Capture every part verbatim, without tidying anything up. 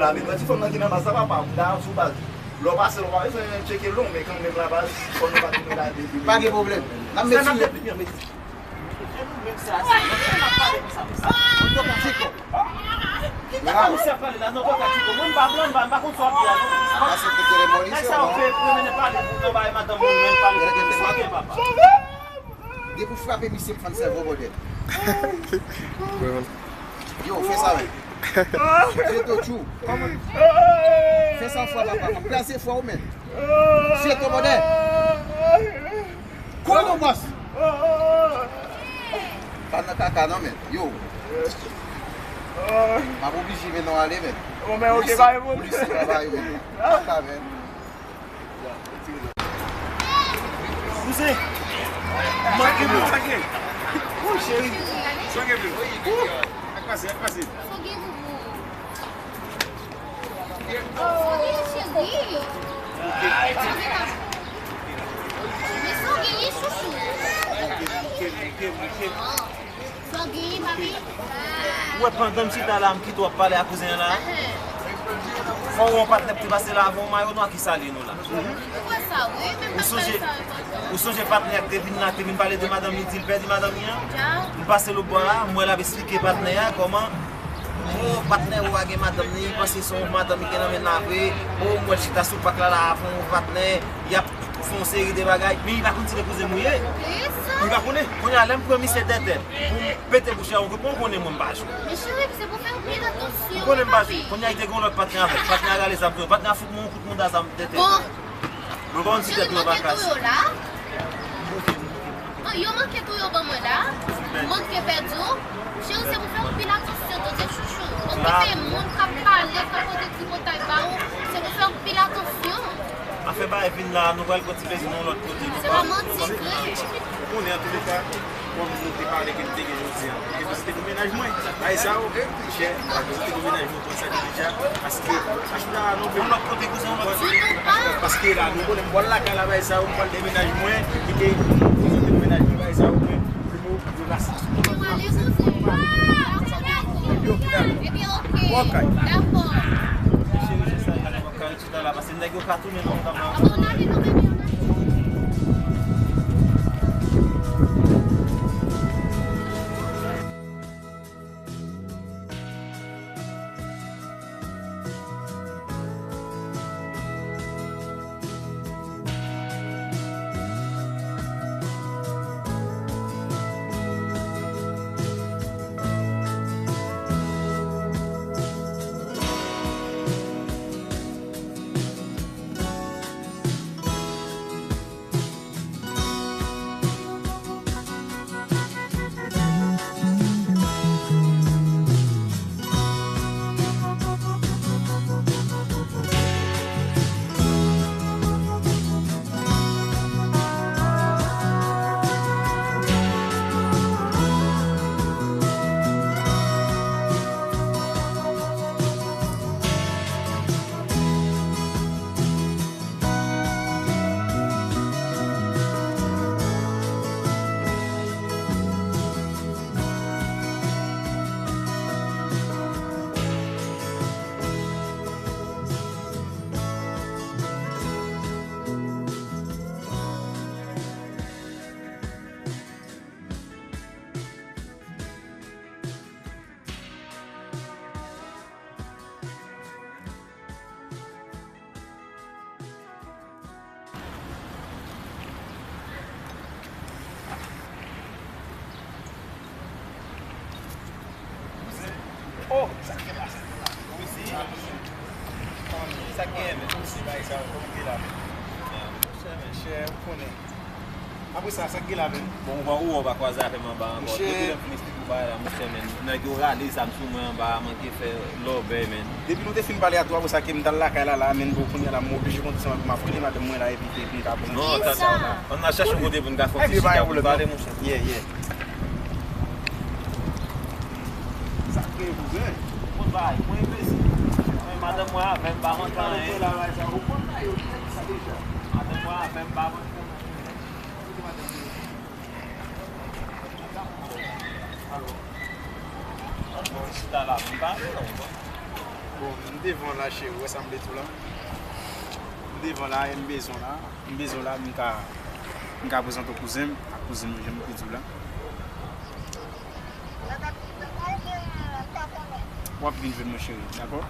Amen. Mwen di fanm nan ki nan baz la, papa, m ta sou baz. Lè w pase, w pa bezwen tcheke long, men kanmenm la baz, fò nou pa tounen gade. Pa gen pwoblèm. N ap met sou yo. Kòman misye ap pale la? Non, kòman misye ap pale la? Mwen m pa blan, m pa, m pa konn sa w ap di a, non. Sa se te kere moli, se sa w fè, premye pale pou bay madanm moun, men pale pou misye, papa. Depi w frape misye, m fann sèvo bòdè. Yo, fè sa, men. Fè to tjou. Fè sa yon fwa, papa. M ap kraze fwa w, men. Fè to bòdè. Kou nou, bòs. Pa nan kaka, non, men. Yo. M ap oblije mennen w ale, men. Bon, men, ok, pa gen pwoblèm. Polis, polis, pa ba yo, men. Kaka, men. Kouzen, manke mwen. Ou cheri. Ou, ak pase, ak pase. Ou wè pandan m chita la, m kite w ap pale ak kouzen an la. Fò w wè yon patnè ki te pase la avè w, mayo nwa ki salye nou la. Ou sonje, ou sonje patnè a ki te vin la, ki te vin pale de madanm li, di l pèdi madanm li an? M pase lòt bò la, m wè l ap esplike patnè a kòman, o, patnè ou a gen madanm li, li panse se yon madanm li gen nan men l la vre. O, m wè l chita sou pak la, la avè yon patnè, y ap fè yon seri de bagay, men li pa konn si se kouzen m ou ye. Li pa konnen. Kounye a, lè m pran misye tètè pou m pete bouch la, ou konn konnen mwen m pa jwe. Men cheri, se pou fè anpil atansyon. Ou konnen m pa jwe. Kounye a, li te gen yon lòt patnè avè l. Patnè a rale zam sou mwen. Patnè a fout mwen yon kout mouda zam tètè. Bon. Mwen pa konn si tèt mwen pa kase. An, yo manke touye w ban mwen la. M manke pèdi w. Cheri, se pou fè anpil atansyon, tande chouchou. Fò w kite moun k ap pale, k ap pote tripotay ba w. Se pou fè anpil atansyon. Afè bagay vin la, nou pral pran ti plezi nan yon lòt kote. Se pa manti vre. Ou konnen, antouleka, kòm nou te pale ke nou te gen jodi a, nou te vizite pou mennaj mwen. Bagay sa yo, monchè, nou vizite pou mennaj mwen. Sa te deja, paske, paske la, nou vle yon lòt kote kouzen, yon lòt kote. Paske la, nou konnen m pral lakay la, bay sa, ou m pral demenaj mwen, kite, prezante mennaj mwen, bay sa, ou mwen, pou nou, nou rasi. Ebyen, ok. Dakò. Cheri, se sa, chita la, paske nèg yo ka tounen nan yon kama. Oh, sa k gen pase la? Wi, si. Sa k gen, men? Wi, si, bay sa, ou konn ki la. Monchè, men, chè, ou konnen. Apre sa, sa k gen la menm? Bon, ou pa, ou wè, ou pa kwaze avè m anba ankò. Monchè. Depi lè m fin esplike w bagay la, monchè, men, nèg yo rale zam sou mwen anba a, manke fè lòbèy, men. Depi nou te fin pale a tou, apre sa ke m t al lakay la, la, men, bon, kounye a la, m oblije konn sa pou m ap rele madanm mwen la, epi, epi, epi, m ka pran. Non, sa, sa, ann al chache yon kote pou n ka fè yon ti chita pou n pale, monchè. Yeah, yeah. Sa k gen, kouzen? Bon, bay, mwen enbesil. Mwen, madanm mwen avè m, pa manke anyen. Madanm mwen avè m, pa manke anyen. Chita la, m pa vle non. Bon, m devan la, cheri, ou wè sa m vle di w la? M devan la, e m bezwen w la. M bezwen w la, m ka, m ka prezante w kouzen m ak kouzin m, jan m te di w la. W ap vin jwenn mwen, cheri, dakò?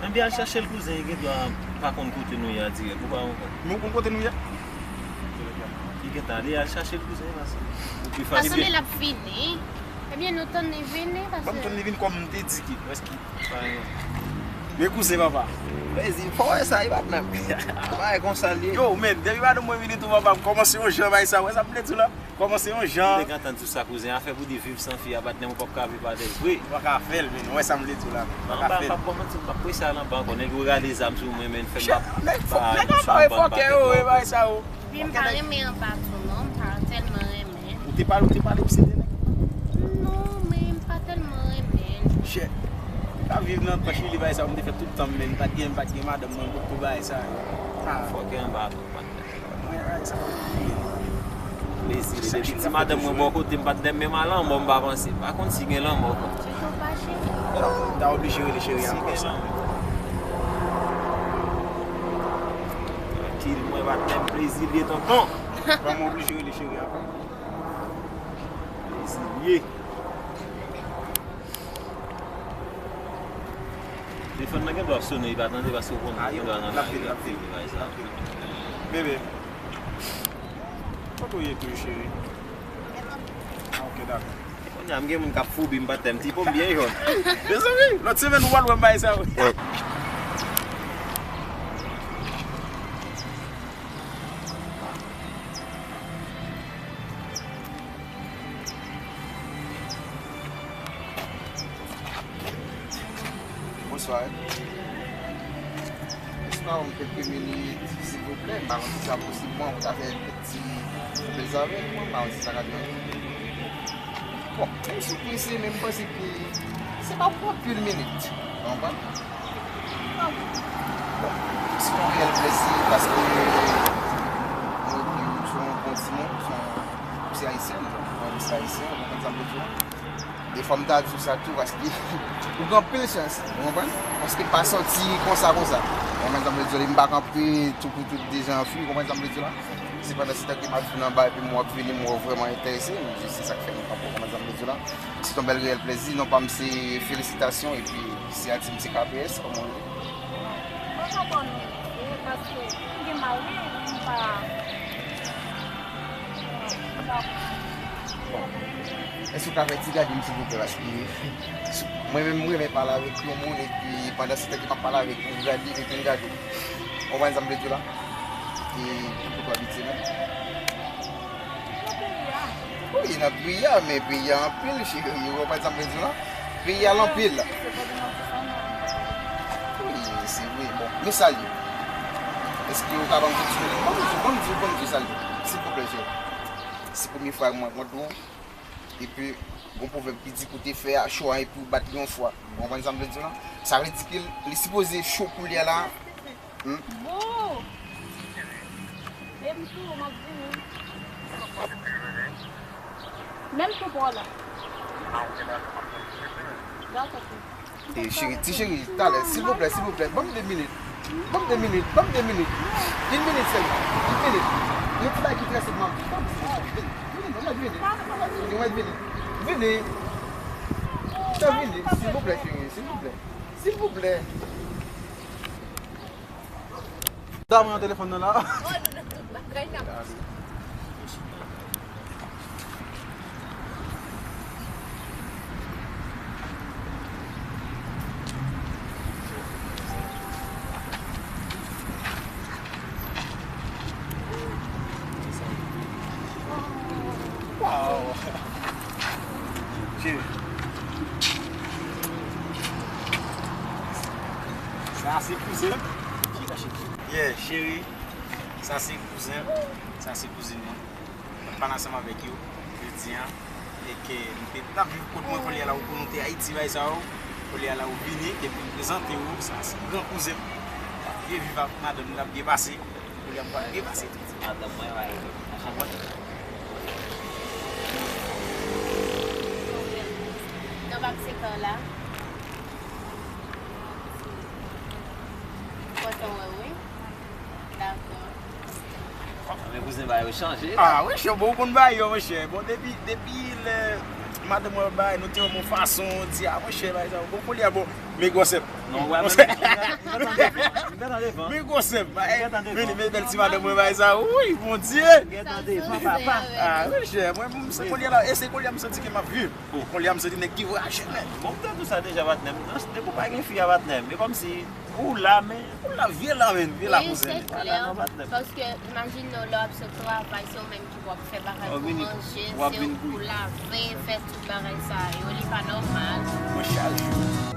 Enben, al chache l, kouzen, li gendwa pa konn kote nou ye a dirèk, ou pa konprann? Men ou konn kote nou ye? Li gentan ale, al chache l, kouzen, paske ou pi fasil. Paske l ap vini. Ebyen, nou tann li vini, paske. Ban m tann li vini, kòm m te di ki prèske. Men kouzen, papa. Prezi, fò wè sa, e pa t menm. Bagay konsa l ye. Yo, men, depi madanm mwen vini tou, papa, m kòmanse yon jan bay sa, wè sa m vle di w la? Kòmanse yon jan. Ou te gentan di sa, kouzen. Afè pou di viv san fi a, patnè, mwen p ap ka viv avè l vre. Ou pa ka fè l, men, wè sa m vle di w la. Ou pa ka fè l. Anba, m p ap kòmanse, m p ap kwe sa nan ban ankò. Nèg yo rale zam sou mwen, men, fè m pa, pa, nèg yo bay fòkè yo, e bay sa yo. Wi, m pa renmen anba tou, non, m pa tèlman renmen. Ou te pale, ou te pale, ou se de nèg. Non, men m pa tèlman renmen. Chè. M t ap viv nan pòch li, li bay sa, m te fè tout tan m, men m pa t gen, m pa t gen madanm mwen pou, pou bay sa. Ah. Fòkè anba tou, patnè. Mwen, ay, sa. Plezi, depi ti madanm mwen bò kote m, patnè, menm a lanmò, m pa panse. Pa konn si gen lanmò, patnè. Chèche w fache. Non, m ta oblije rele cheri a konsa. Trankil, mwen, patnè, m plezi l ye, tonton. Ban m oblije rele cheri a. Plezi l ye. Telefòn nan gen dwa ap sonnen, li pa tande, paske ou konnen gen dwa nan lari, l ap tande bagay sa. Bebe, kote w ye tou, cheri? Ah, ok, dakò. Kounye a, m gen moun k ap foubi m pa tè m, ti po m byen jòn. Mezanmi, lòt semèn ou pral wè m bay sa, wi. Bonswa. Èske w ka ban m kèlke minit, silvouplè? M pa konn si sa posib, mwen, pou ta fè kèk ti koupèz avè w, mwen, m pa konn si sa ka deranje w. Bon, menm si w prese, men m panse ke se pa pou anpil minit. Ou konprann? Bon, se yon reyèl plezi paske mwen di w se yon bon timoun, se yon, ou se ayisyen, mwen, mwen se ayisyen, ou konprann sa m vle di w la? E fò m ta di w sa tou, paske ou gen anpil chans, ou konprann? Paske m pa sòti konsa, konsa. Ou konprann sa m vle di w la? M pa kanpe tou pou tout deja anfwi, ou konprann sa m vle di w la? Se pandan se tan ke m ap vin anba epi m wè w ap vini, m wè w vrèman enterese, m di se sa k fè m kanpe, ou konprann sa m vle di w la? Se yon bèl reyèl plezi, non pa m se Felisitasyon epi siyati m se K P S, kòman w ye? Mwen kontan nou, e, paske m gen mari, m pa, m pa. Bon. Èske w ka fè ti gade m, silvouplè, paske mwen menm, mwen renmen pale avèk yon moun, epi pandan se tan ke m ap pale avèk ou, ou gade, epi m gade. Ou konprann sa m vle di w la? E ki kote w abite menm? Wi, nan peyi a, men peyi a anpil, cheri, ou konprann sa m vle di w la? Peyi a l anpil. Wi, se vre. Bon, men sa l ye. Èske ou ka ban m kèk ti minit? Ban m di, ban m di, ban m di sa l ye. Silvouplè, cheri. Se premye fwa mwen rankontre w. Epi, gon pwovèb ki di, kote fè a cho a, epi w bat li yon fwa. Ou konprann sa m vle di w la? Sa vle di ke li sipoze cho koulye a la. Hmm? Bon. E m tou, m ap vini. Menm tou pa w la. Dakò, cheri. E, cheri, ti cheri, talè, silvouplè, silvouplè, ban m de minit. Ban m de minit, ban m de minit. Yon minit sèlman. Yon minit. Yon ti bagay ki trè senp, m ap, vini, vini, vini, vini. Vini. Vini, silvouplè, cheri, silvouplè. Silvouplè. Dam nan telefòn nan la. Oh, non, non, non, bagay nan. Wow. Cheri. Sa se kouzen. Yeah, cheri. Sa se kouzen. Sa se kouzin mwen. M ap pale ansanm avèk yo jodi a. E ke m te, t ap viv kot mwen kounye a la, ou konnen w te Ayiti, bay sa yo. Kounye a la, ou vini, epi m prezante w, sa se gran kouzen m. L ap byen viv ak madanm li, l ap byen pase. Kounye a m pral byen pase tou. Madanm mwen, bay. Konprann? Nan bak se kò la. Mwen, wi. Dakò. Men kouzen, bagay yo chanje la. Ah, monchè, bon, ou konn bagay yo, monchè. Bon, depi, depi lè madanm mwen bay, nou te wè yon fason, di, ah, monchè, bagay sa, bon, kounye a, bon, men gwosè. Non, wè, men, men, men, men, men, men, men, men, men, men, bèl ti madanm mwen bay sa, wi, Bondye. Gentan devan, papa. Ah, monchè, mwen, m, se kounye a la, e se kounye a m santi ke m ap viv. Kounye a m santi nèg ki voyaje, men. Bon, m te di w sa deja, patnè m. Non, depi w pa gen fi a, patnè m, e kòmsi ou la, men ou la, vye la, men, vye la, kouzen. Wi, se klè. Paske, imajine w, lè w ap sot travay, se ou menm ki pou ap fè bagay pou manje, se ou pou lave, fè tout bagay sa yo, li pa nòmal. Mwen chak jou.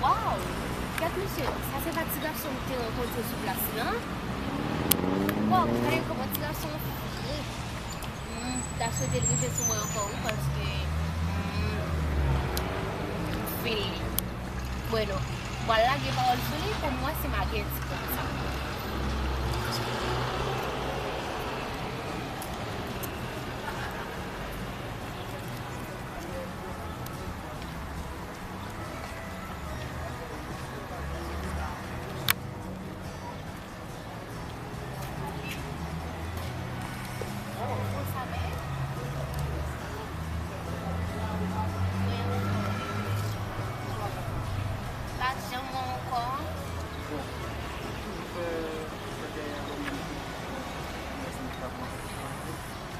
Waw! Gad mesye, sa se pa ti gason m te rankontre sou plas lan? Waw, gade kòman ti gason an fre! M ta swete l rive sou mwen ankò wi, paske m feel li. Bueno, m pral lage pawòl sou li pou m wè si m a gen ti konn sa.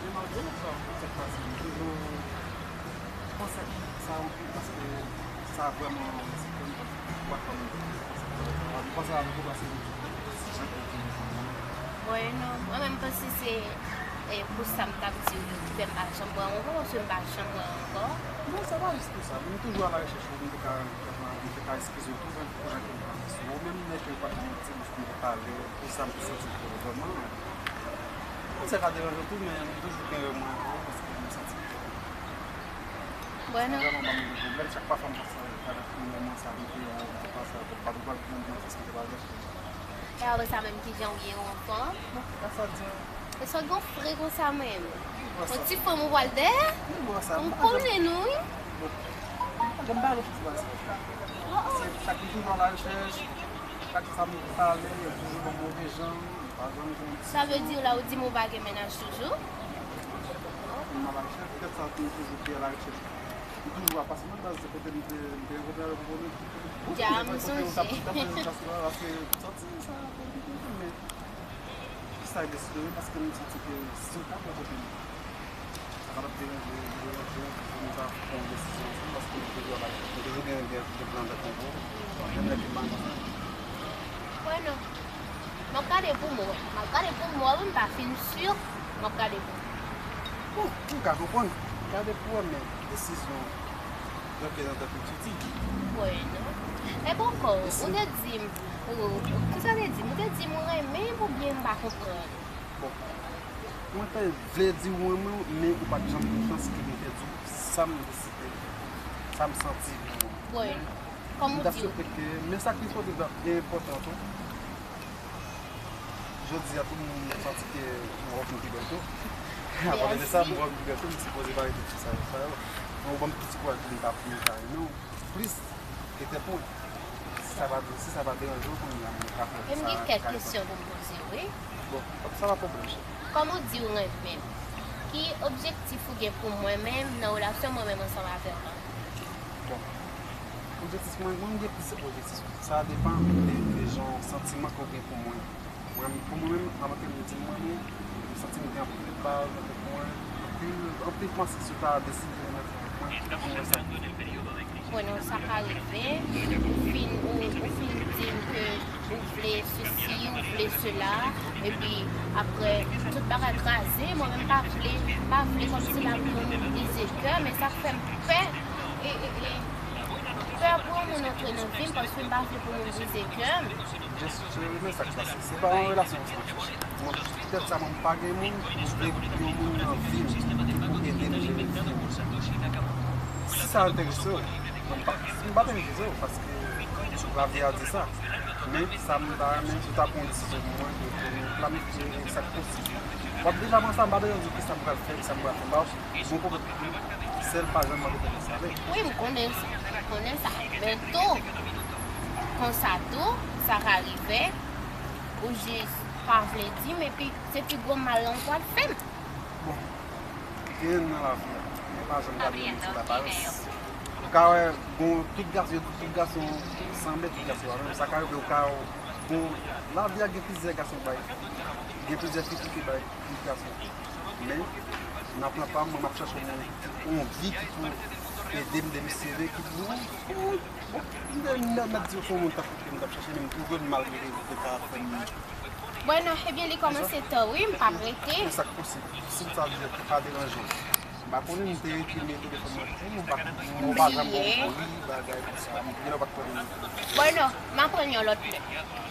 Men malgre sa, sa k pase, m toujou panse sa anpil paske sa vrèman ensilte m, paske m pa t konn panse sa. M panse avèk ou paske m di, si jan ke w di m. Bon, e non, mwen menm m panse se, e, pou sa m t ap di w yo ki fè m pa janm wè w ankò, paske m pa janm wè w ankò. Non, se pa jis pou sa. M toujou alarechèch ou, m te ka, m te ka eskize w tou, pou jan ke m panse sou ou, menm lè ke w pa t gen ti bouch pou m te pale, pou sa m te santi pou ou vrèman. Poutèt sa ka deranje w tou, men m toujou gen remwen pou ou, paske m santi ke sa vrèman ban m anpil pwoblèm. Chak pa fwa m panse avèk premye moman sa rive, m te panse avèk pa dwòl pou mwen, paske m te pa gen. E apre sa menm, kijan w ye, ou anfòm? Bon, sa di. E sa w gen w fre konsa menm? Yon ti fanm ou pral dèyè? M konnen nou, wi. Bon, m pa gen bagay pou ti pase. Oh, oh. Se chak jou nan larechèch, chak sa m pale, yo toujou ban m move jan, m pa janm jwenn. Sa vle di la ou di m ou pa gen mennaj toujou? M nan larechèch, poutèt sa m toujou te alarechèch. M toujou ap pase nan baz kote m te, m te rankontre avèk ou, kote, kote, kote ou t ap, t ap fè deplasman, paske m santi sa konplike tou, men ki sa deside wi, paske m santi ke si w ta pran kote m, sa pa t ap deranje, deranje w pou nou ta pran yon desizyon ansanm, paske nou toujou ap, nou toujou gen, gen, gen plan avèk nou, menm lè ke m pa nan sa. Wè non. M ap gade pou m wè. M ap gade pou m wè, wi, m pa fin si. M ap gade pou m. Bon, m ka konprann. Gade pou wè, men desizyon reprezante tout suti. Wè, non. E bòkò, ou te di m, ou, ou, kisa w te di m? Ou te di m ou renmen m oubyen m pa konprann? Bon, mwen te vle di w renmen w, men ou pa t janm gen chans ke m te di w sa m deside, sa m santi pou ou. Wè, kòm ou di w. M t ap swete ke, men sa ki sipoze t ap byen enpòtan tou. Jodi a tou, m santi ke m wè w vin pi bèl tou. Apati de sa, m wè w vin pi bèl tou, m sipoze pa rete ti sa, sa yo. Men ou ban m piti kouraj pou m ta, pou m ta renmen w plis ke tèt mwen. Si sa pa, si sa pa deranje w, kounye a m ka fè sa. E m gen kèk kesyon pou m poze w, wi. Bon, sa pa pwoblèm, cheri. Kòm ou di w renmen m, ki objektif ou gen pou mwen menm nan relasyon mwen menm ansanm avè w lan? Bon, objektif mwen, mwen, m gen plizyè objektif. Sa depann de, de jan santiman ke w gen pou mwen. Mwen, pou mwen menm, anvan ke m di m renmen w, m santi m gen anpil baz nan tèt mwen, anpil Anpil panse si w ta deside renmen fanm mwen, mwen sa. Bueno, sa ka rive, ou fin, ou, ou fin di m ke ou vle sesi, ou vle sela, epi apre tout bagay kraze, mwen menm pa vle, pa vle kòmsi lavi yon moun brize kè, men sa k fè m pè, e, e, e, pè pou yon moun antre nan vi m, paske m pa vle pou moun brize kè m. Jes, wi, men sa k pase. Se pa yon relasyon sa m chèche. Mwen, poutèt sa, mwen pa gen moun, mwen vle yon moun nan vi m ki pou ede m jere vi m. Si sa enterese w, mwen pa, si m pa t enterese w, paske lavi a di sa. Men sa m ta renmen, si w ta pran yon desizyon pou mwen, pou nou planifye sa k posib. W ap deja panse a, m pa bezwen di w kisa m pral fè, kisa m pral fè. M pa Bon, pou sèl pa janm mande pou sa, wi. Wi, m konnen sa, m konnen sa. Men tou, konsa tou, sa ka rive, ou jis pa vle di m, epi se pi gwo mal lan ou pral fè m. Bon, gen nan lavi a, men pa janm gade yon moun sou laparans. Ou ka wè, bon, tout gason, tout gason sanble, tout gason pa menm. Sa ka rive, ou ka, bon, lavi a gen plizyè gason bay, gen plizyè fi tou ki bay plis gason. Men, nan plan pa m, mwen, m ap chèche yon, yon vi ki pou ede m demisere, ki pou, pou, bon, m te, m te mèt di w se yon moun tankou ke m t ap chèche, men m twouve l malgre li te ka fè m. Bueno, ebyen, li kòmanse tan, wi, m p ap rete. Men sa k posib, si m sa di pa deranje w. M pa konnen, m te rete men telefòn nan pou ou, m pa, m pa janm bon pou li, bagay konsa. M gen lè w pa t konnen. Bueno, m ap pran yon lòt lè.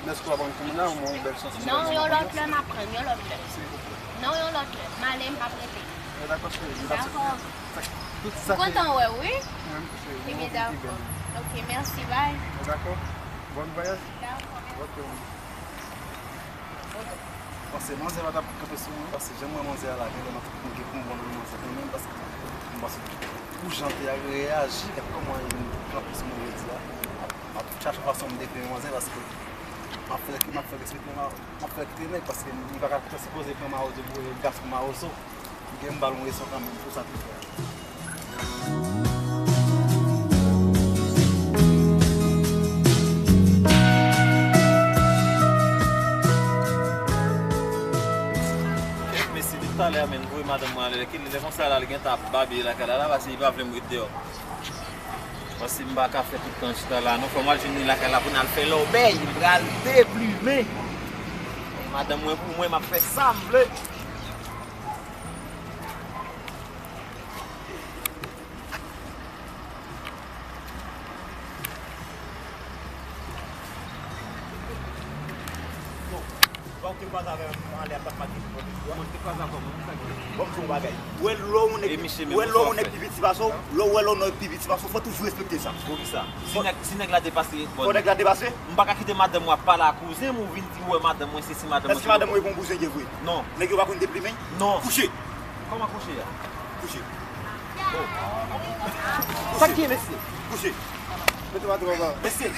Men èske w ap ban m kòmanda, mwen yon bèl chans. Non, yon lòt lè, m ap pran yon lòt lè. Silvouplè. Non, yon lòt lè. M ale, m p ap rete. Eh, dakò, cheri, m t ap swete tout sa ki. M kontan wè w, wi. Mwen menm tou, cheri. Ebyen, dakò. Ok, mèsi, bye. Dakò. Bon vwayaj. Dakò, mèsi. Ok. Paske manzè pa t ap kanpe sou mwen, paske jan m wè manzè a la, gen lè m ap gen pou m ban nan manzè kanmenm, paske m panse pou jan l te reyaji, gad kòman li kanpe sou mwen jodi a. M ap, m ap chache fason m defen manzè, paske m ap fè, m ap fè respekte, m ap fè kite nèg, paske li pa ka sipoze pran mawozo pou gason mawozo. Gen m ba l yon leson kanmenm pou sa tou fè. Mesye, depi talè a, men, voye madanm mwen ale. Kilè konsa la, li gentan ap babye lakay la, la, paske li pa vle m ret deyò. Paske m pa ka fè tout tan chita la, non. Fò m al jwenn li lakay la pou n al fè lòbèy. Li pral deplimen. Madanm mwen pou mwen, m ap fè sa m vle. Bon, ou te kwaze avè m anlè a, m t ap make sou pòt ou a. Bon, m te kwaze avè w, mwen, sa ki. Bon, m di w yon bagay. Ou wè lè yon nèg, ou wè lè yon nèg pi piti pase w, lè w wè lè yon nèg pi piti pase w, fò toujou respekte sa. Poukisa? Si nèg, si nèg la te pase, bon. Fò nèg la te pase? M pa ka kite madanm mwen ap pale ak kouzen m, ou vin di m wè madanm mwen, sesi madanm mwen. Èske madanm mwen bon bouzen vre? Non. Nèg yo pa konn deplimen? Non. Kouche. Kòman kouche a? Kouche. Sa k ye, mesye? Kouche. Mete madanm anba. Mesye.